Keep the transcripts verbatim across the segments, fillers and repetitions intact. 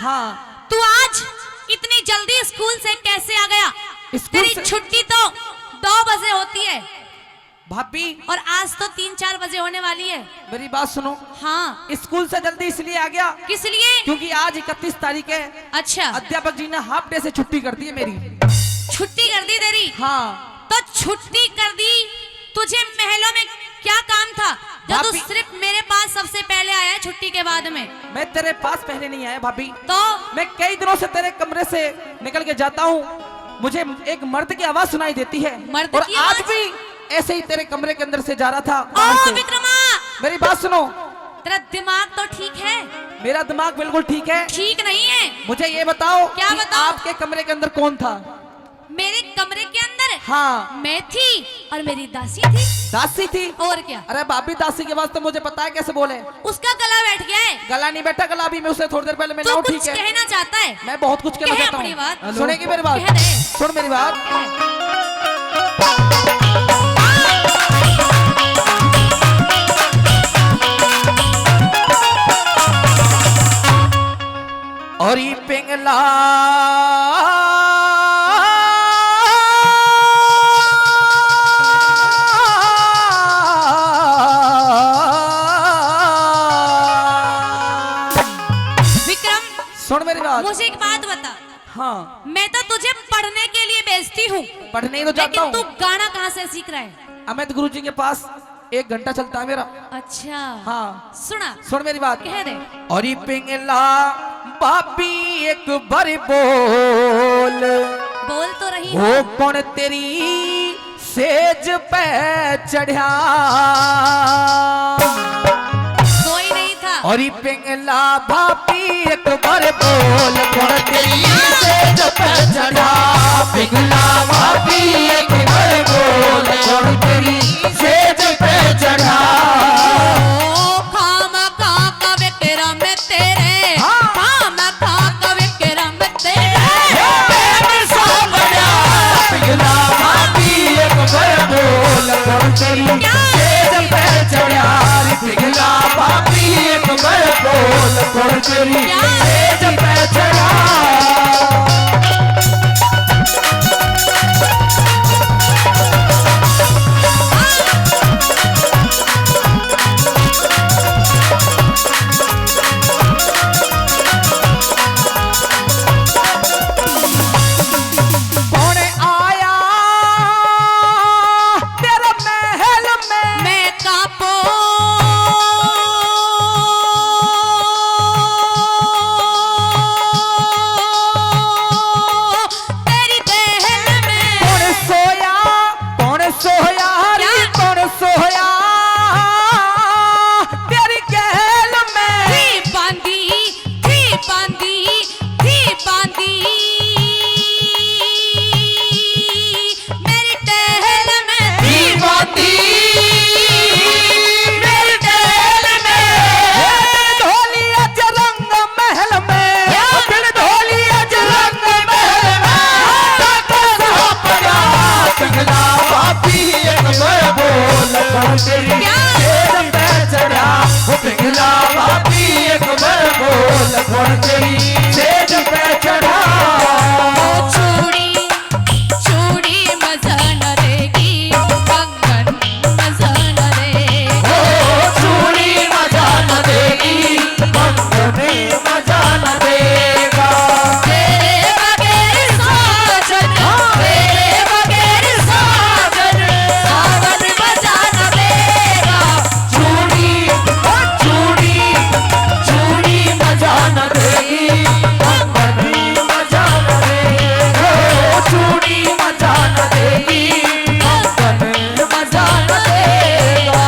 हाँ। तू आज इतनी जल्दी स्कूल से कैसे आ गया? स्कूल तेरी से छुट्टी तो दो बजे होती है। भाभी। और आज तो तीन चार बजे होने वाली है। मेरी बात सुनो। हाँ। स्कूल से जल्दी इसलिए आ गया। किस लिए? क्योंकि आज इकतीस तारीख है। अच्छा। अध्यापक जी ने हाफ डे से छुट्टी कर दी है मेरी। छुट्टी कर दी तेरी? हाँ। तो छुट्टी कर दी, तुझे महलों में क्या काम था जो तू भाभी। सिर्फ मेरे पास सबसे पहले आया है छुट्टी के बाद में? मैं तेरे पास पहले नहीं आया भाभी। तो? मैं कई दिनों से तेरे कमरे से निकल के जाता हूँ, मुझे एक मर्द की आवाज सुनाई देती है। मर्द और की आज आवाज? भी ऐसे ही तेरे कमरे के अंदर से जा रहा था बाहर ओ से। विक्रमा! मेरी बात सुनो। तेरा दिमाग तो ठीक है? मेरा दिमाग बिल्कुल ठीक है। ठीक नहीं है। मुझे ये बताओ क्या कि बताओ? आपके कमरे के अंदर कौन था? मेरे कमरे के अंदर? हाँ। मैं थी और मेरी दासी थी। दासी थी? और क्या? अरे भाभी, दासी की आवाज तो मुझे पता है कैसे बोले। उसका गला बैठ गया है। गला नहीं बैठा, गला अभी मैं उसे थोड़ी देर पहले तू मिलाऊं, कुछ ठीक है? कहना चाहता है? मैं बहुत कुछ कहना कह चाहता अपनी हूँ। बात। सुनेगी मेरी बात? कह दे। सुन मेरी बात। कह। और ये पिंगला विक्रम, सुन मेरी बात। मुझे एक बात बता। हाँ। मैं तो तुझे पढ़ने के लिए भेजती हूँ, पढ़ने ही तो जाता लेकिन हूँ। तू गाना कहाँ से सीख रहा है? अमित गुरु जी के पास एक घंटा चलता है मेरा। अच्छा। हाँ। सुना। सुन मेरी बात। कह दे। और ये पिंगला भाभी एक बार बोल। बोल तो रही वो हूँ। कौन तेरी सेज पे चढ़ा। कोई नहीं था। और ये पिंगला भाभी एक बार बोल, कौन तेरी सेज पे चढ़ा। पिंगला भाभी एक बार बोल, कौन तेरी सेज पे चढ़ा। ओ खामखा का विक्रम तेरे, हाँ। खामखा का विक्रम तेरे। प्रेम सा बड़ा पिघला भाभी एक बार बोल, कौन तेरी क्या? सेज पे चढ़ा। पिघला भाभी एक बार बोल, कौन तेरी क्या? सेज पे चढ़ा। कौन आया तेरे महल में? मैं कांपो तेरी दहल में। कौन सोया, कौन सोया रे, क्या? कौन सोया तेरी गहल में? थी बांधी, थी बांधी, थी बांधी मेरी टहल में। थी बांधी मेरी टहल में। ढोलिया च रंग महल में, बिन ढोलिया च रंग महल में। काका साहब बड़ा पिघला भाभी एक बार बोल, कौन तेरी क्या? सेज पे चढ़ा। वो पिघला भाभी एक बार बोल, कौन तेरी सेज पे चढ़ा। ओ चूड़ी चूड़ी मजा न देगी, कंगन मजा न देगा। ओ, चूड़ी मजा न देगी, कंगन मजा न देगा। तेरे बगैर साजन, हाँ। तेरे बगैर साजन, सावन मजा न देगा। चूड़ी, ओ चूड़ी, चूड़ी मजा न देगी, कंगन मजा न देगा। ओ चूड़ी मजा न देगी, कंगन मजा न देगा।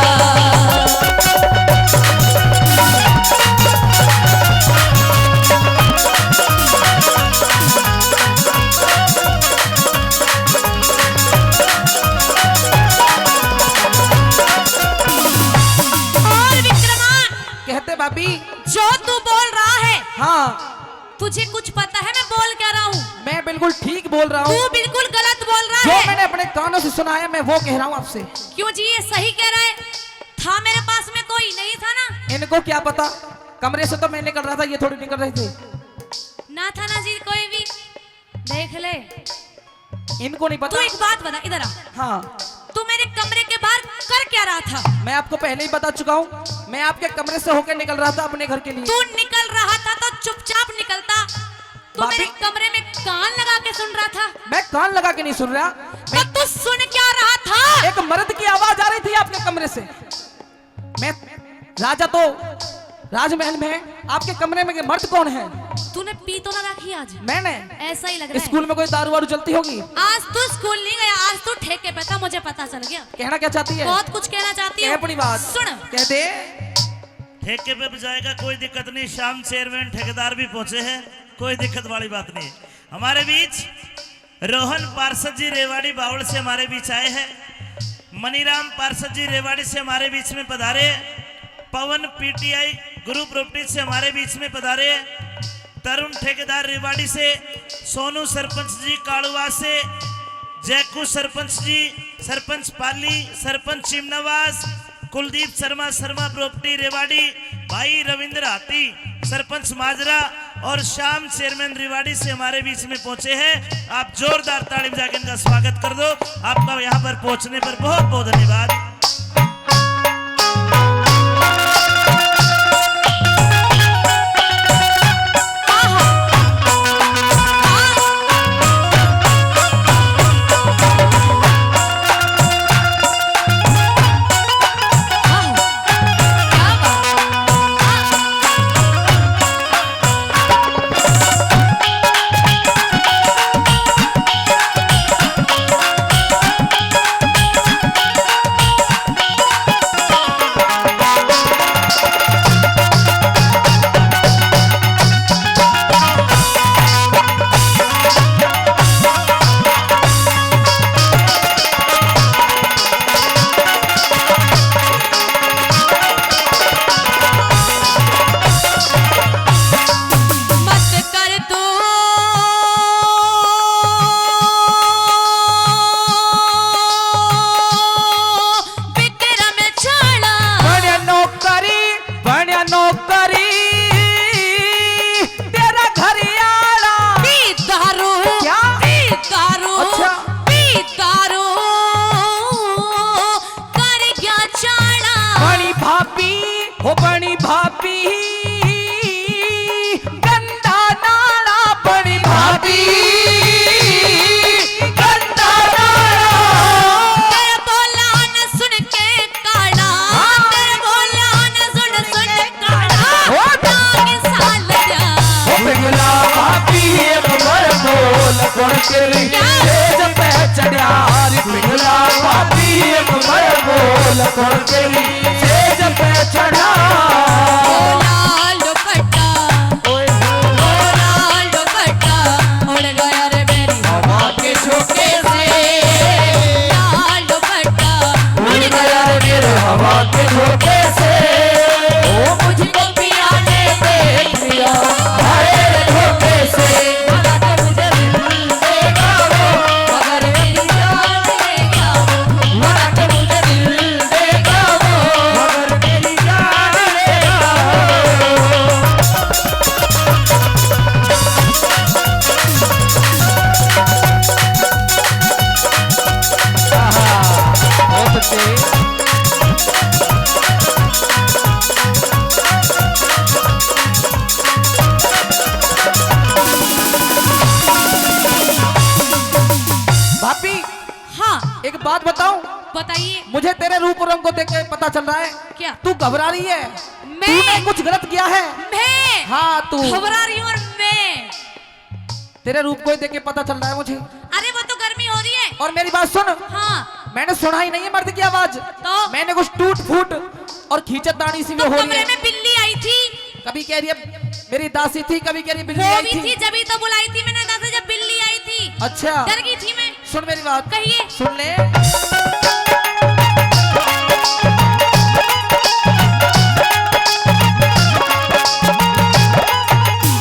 और विक्रमा, कहते भाभी। जो तू बोल रहा है, हाँ। तुझे कुछ पता है मैं बोल क्या रहा हूँ? मैं बिल्कुल ठीक बोल रहा हूँ। तू बिल्कुल गलत बोल रहा है। जो मैंने अपने कानों से सुना है, मैं वो कह रहा हूँ आपसे। क्यों जी, ये सही कह रहा है? था मेरे पास में कोई नहीं था ना? इनको क्या पता, कमरे से तो मैं निकल रहा था, ये थोड़ी निकल रहे थे। ना था ना जी कोई भी। देख ले। इनको नहीं पता। तू एक बात बता, इधर आ। हाँ। तू मेरे कमरे के बाहर कर क्या रहा था? मैं आपको पहले ही बता चुका हूँ, मैं आपके कमरे से होकर निकल रहा था अपने घर के लिए। तू निकल रहा था तो चुपचाप निकलता। तू भाभी मेरे कमरे में कान लगा के सुन रहा था। मैं कान लगा के नहीं सुन रहा। तो मैं तू सुन क्या रहा था? एक मर्द की आवाज आ रही थी आपके कमरे से। मैं राजा तो राजमहल में है, आपके कमरे में मर्द कौन है? तूने पी तो ना रखी आज? मैंने? ऐसा ही लग रहा है। स्कूल में कोई दारू वारू चलती होगी? आज तू स्कूल नहीं गया, आज तू ठेके पे था, मुझे पता चल गया। कहना क्या चाहती है? बहुत कुछ कहना चाहती हूँ। कह अपनी बात। सुन। कह दे। ठेके पे भी जाएगा, कोई दिक्कत नहीं। श्याम चेयरमैन ठेकेदार भी पहुंचे हैं, कोई दिक्कत वाली बात नहीं। हमारे बीच रोहन पार्षद जी रेवाड़ी बावल से हमारे बीच आए हैं। मनीराम पार्षद जी रेवाड़ी से हमारे बीच में पधारे। पवन पीटीआई गुरु प्रॉपर्टी से हमारे बीच में पधारे। तरुण ठेकेदार रेवाड़ी से, सोनू सरपंच जी कालूवास से, जैकू सरपंच जी, सरपंच पाली, सरपंच चिमनावास, कुलदीप शर्मा, शर्मा प्रॉपर्टी रेवाड़ी, भाई रविंद्र हाथी, सरपंच माजरा और श्याम चेयरमैन रेवाड़ी से हमारे बीच में पहुंचे हैं। आप जोरदार ताली बजा के इनका स्वागत कर दो। आपका यहाँ पर पहुंचने पर बहुत बहुत धन्यवाद। भाभी, हाँ। एक बात बताऊं? बताइए। मुझे तेरे रूप रंग को देख के पता चल रहा है। क्या? तू घबरा रही है। मैं? तूने कुछ गलत किया है। मैं? हाँ, तू। घबरा रही हूँ और मैं? तेरे रूप को ही देख के पता चल रहा है मुझे। अरे, वो तो गर्मी हो रही है। और मेरी बात सुन। हाँ। मैंने सुना ही नहीं है मर्द की आवाज। तो? मैंने कुछ टूट फूट और खींचतानी सी तो में हो रही कमरे है। में बिल्ली आई थी। कभी कह रही है मेरी दासी थी, कभी कह रही बिल्ली वो आई भी थी। थी, जब ही तो बुलाई थी मैंने दासी, जब बिल्ली आई थी। अच्छा। डर गई थी मैं। सुन मेरी बात। कहिए। सुन ले।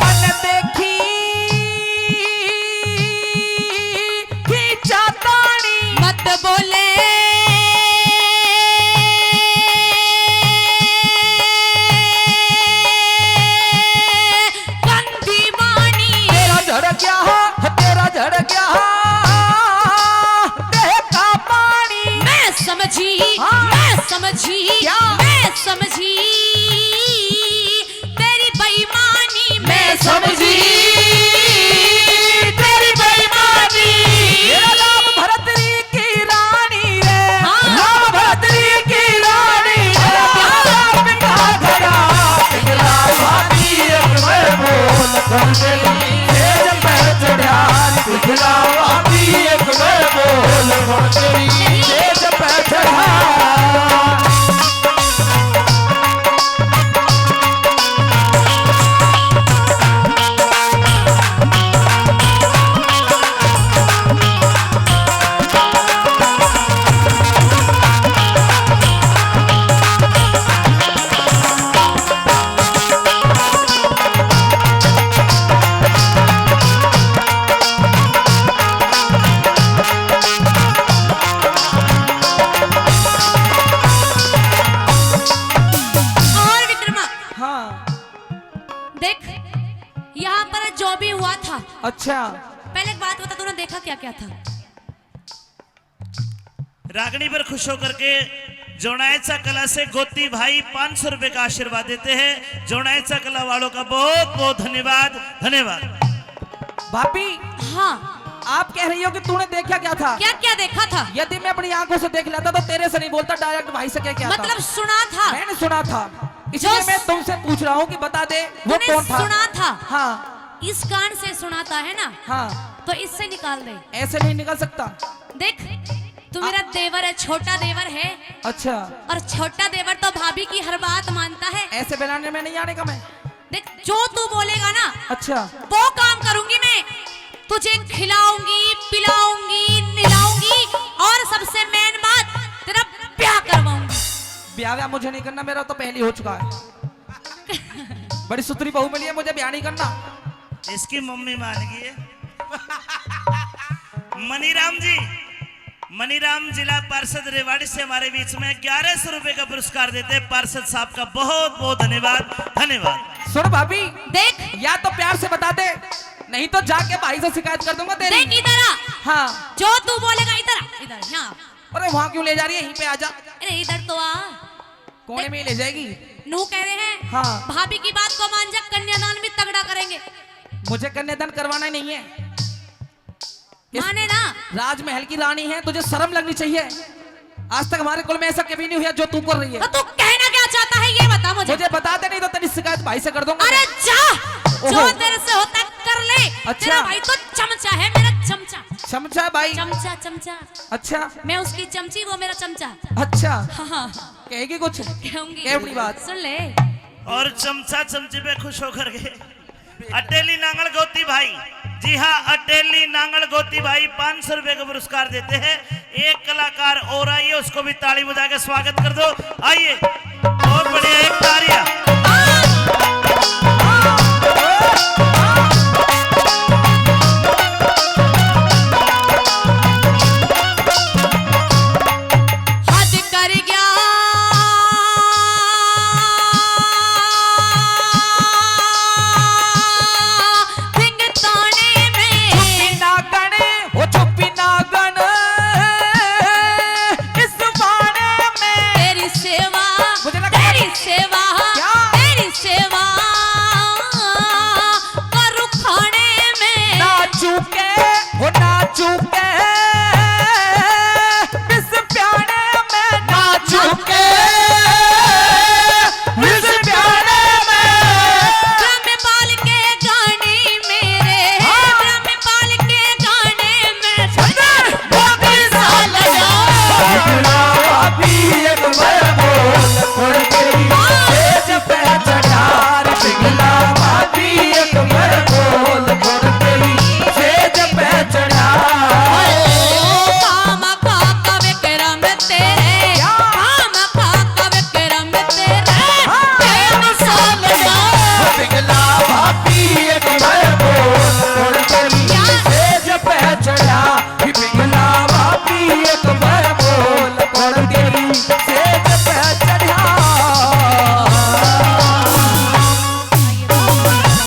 मन देखी खींचा तानी। मत बोले गंदी बाणी। देख, यहाँ पर जो भी हुआ था, अच्छा। पहले एक बात बता, तूने देखा क्या क्या था? रागनी पर खुश होकर के जोनायचा कला से गोती भाई पाँच सौ रुपए का आशीर्वाद देते हैं। जोनायचा कला वालों का बहुत बहुत धन्यवाद, धन्यवाद। भाभी, हाँ। आप कह रही हो कि तूने देखा क्या था? क्या क्या देखा था? यदि मैं अपनी आंखों से देख लेता तो तेरे से नहीं बोलता, डायरेक्ट भाई से कह के आता। मतलब सुना था? मैंने सुना था, इसलिए मैं तुमसे पूछ रहा हूँ कि बता दे वो कौन था? सुना था। हाँ। इस कान से सुनाता है ना, हाँ। तो इससे निकाल दे। ऐसे नहीं निकल सकता। देख, तू मेरा देवर है, छोटा देवर है। अच्छा। और छोटा देवर तो भाभी की हर बात मानता है। ऐसे बनाने में नहीं आने का मैं। देख, जो तू बोलेगा ना, अच्छा। वो काम करूंगी मैं। तुझे खिलाऊंगी, पिलाऊंगी, नहलाऊंगी और सबसे मेन बात, तेरा ब्याह करवाऊंगी। ब्याह ब्याह मुझे नहीं करना, मेरा तो पहली हो चुका है। बड़ी सुथरी बहू मिली है, मुझे ब्याह नहीं करना। इसकी मम्मी मान गई है। मनीराम जी, मनीराम जिला पार्षद रेवाड़ी से हमारे बीच में ग्यारह सौ रुपए का पुरस्कार देते हैं। पार्षद साहब का बहुत बहुत धन्यवाद, धन्यवाद। सुन भाभी, देख, या तो प्यार से बता दे, नहीं तो जाके भाई से शिकायत कर दूंगा तेरी। देख इधर आ। हाँ। जो तू बोलेगा इधर आ, इधर यहाँ। अरे वहाँ क्यों ले जा रही है, यहीं पे आ जा। अरे इधर तो आ। कोने में ले जाएगी। नू कह रहे हैं, हाँ। भाभी की बात को मान जा, कन्यादान भी तगड़ा करेंगे। मुझे कन्यादान करवाना ही नहीं है। माने ना। राजमहल की रानी है, तुझे शर्म लगनी चाहिए। आज तक हमारे कुल में ऐसा कभी नहीं हुआ जो तू कर रही है। तो तू कहना क्या चाहता है ये बता मुझे। मुझे बता दे, नहीं तो तेरी शिकायत भाई से कर दूंगा। अरे जा, जो तेरे से होता है कर ले। अच्छा। तेरा भाई तो चमचा है, मेरा चमचा। चमचा भाई। चमचा, चमचा। अच्छा। मैं उसकी चमची, वो मेरा चमचा। अच्छा। हाँ, हाँ। कहेगी कुछ? कहूंगी। अपनी बात सुन ले। और चमचा चमची पे खुश होकर के अटेली नांगल गोती भाई, जी हाँ, अटेली नांगल गोती भाई पाँच सौ रुपए का पुरस्कार देते हैं। एक कलाकार और आइए, उसको भी ताली बजा के स्वागत कर दो। आइए।